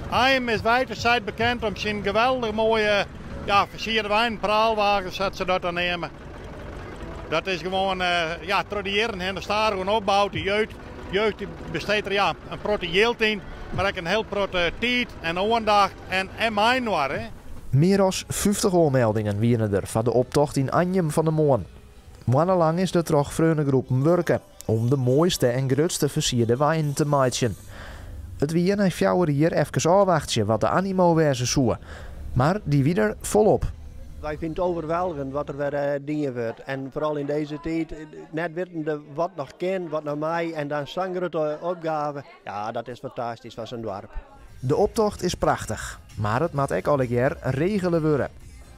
Anjum is wijd bekend om syn geweldich moaie, ja, fersierde weinen, praalwagens, sa't se dat dan neame. Dat is gewoan, ja, troch de jierren hinne stadichoan opboud. De jeugd dy besteedt der, ja, in protte jild yn, mar ek in hiel protte tiid en oandacht en mei-inoar. Hè. Mear as 50 oanmeldingen wiene der foar de optocht yn Anjum fan 'e moarn. Moannenlang is der troch freonegroepen wurke om de moaiste en grutste fersierde weinen te meitsjen. It wie nei 4 jier efkes ôfwachtsje wat de animo wêze soe. Mar dy wie der folop. Wy fine it overweldigend wat der wer dien wurdt. En foaral yn dizze tiid, net wittende wat noch kin, wat noch mei. En dan sa'n grutte opgave. Ja, dat is fantastysk foar sa'n doarp. De optocht is prachtich, mar it moat ek allegear regele wurde.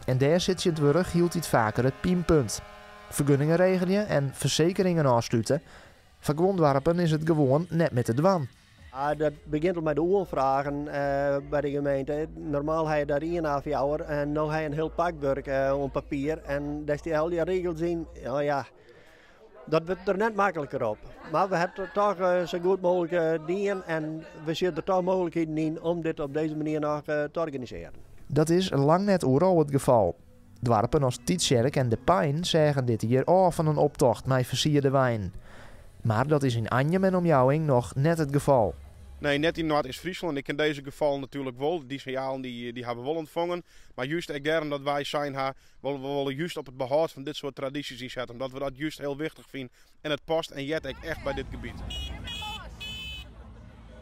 En dêr sit tsjintwurdich hieltyd faker it pynpunt. Fergunningen regelje en fersekeringen ôfslute. Foar guon doarpen is it gewoan net mear te dwaan. Ah, dat begjint al mei de oanfragen by de gemeente. Normaal ha je dêr ien A4 en no ha je in hiel pakwurk oan papier. En dêr stean al dy regels yn. Ja, ja, dat wurdt der net makliker op. Mar we hawwe it toch sa goed mooglik dien en we sjogge der toch mooglikheden yn om dit op dizze manier noch te organisearjen. Dat is lang net oeral it gefal. Doarpen as Tytsjerk en De Pein seagen dit jier ôf fan in optocht mei fersierde weinen. Mar dat is yn Anjum en omjouwing noch net it gefal. Nee, net yn Noardeast-Fryslân. Ik ken dizze gefallen natuerlik wol. Dy sinjalen dy hawwe we wol ûntfongen. Mar just ek dêrom dat wy sein ha, we wolle just op it behâld fan dit soart tradysjes ynsette. Omdat we dat just hiel wichtich fine. En it past en heart ek echt by dit gebiet.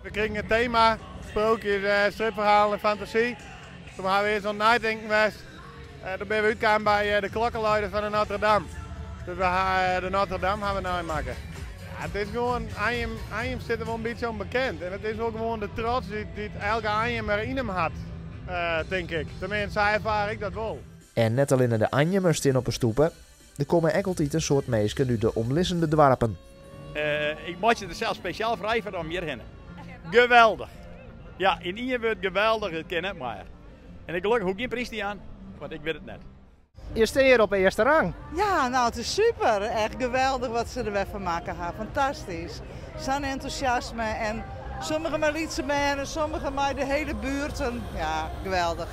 We krigen it tema, sprookjes, stripferhalen en fantasy. Doe hawwe we earst oan it neitinken west. Doe binne we útkaam by de klokkeluider fan de Notre Dame. Dus we ha de Notre Dame hawwe we neimakke. Ja, it is gewoan, Anjum stiet der wol in bytsje om bekend. En it is wol gewoan de trots dy't elke Anjumer yn him hat, tink ik. Teminsten, sa erfaar ik dat wol. En net allinne de Anjumers stean op 'e stoepe. Der komme ek altyd in soad minsken út de omlizzende doarpen. Ik meitsje der sels spesjaal frij foar om hjirhinne. Geweldich! Ja, yn ien wurd geweldich, it kin net mear. En ik gelokkich hoech gjin priis te jaan, want ik wit it net. Je stean hjir op 'e earste rang. Ja, nou it is super. Echt geweldich wat se der wer fan makke ha. Fantastysk. Sa'n entûsjasme en sommige mei lytse bern en sommige mei de hiele buert. Ja, geweldich.